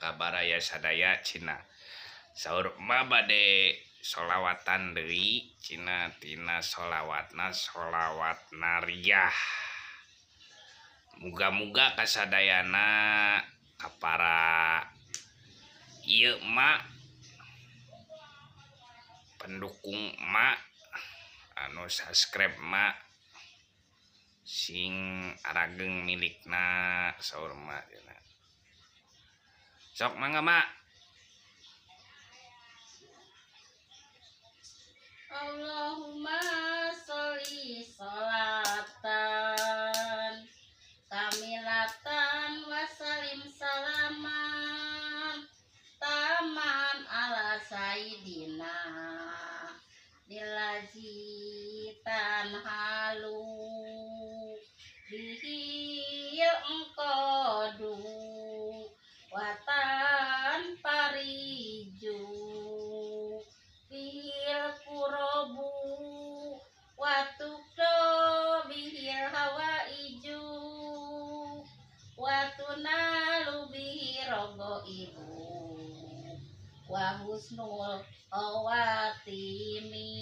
Kabaraya sadaya cenah. Saur emak bade solawatan deui cenah tina solawatna solawat nariah. Muga-muga kasadayana kapara ieu emak pendukung emak anu subscribe emak sing arageng milikna saur emak cenah. Sok mangga mak. Allahumma sholli sholatan kamilatan wa salim salaman taman ala sayyidina dilazi tanhalu bihil engkodu watan pariju bihil kurobu watukdo bihil hawaiju watunalu bihi rogo ibu wa husnul awatimi.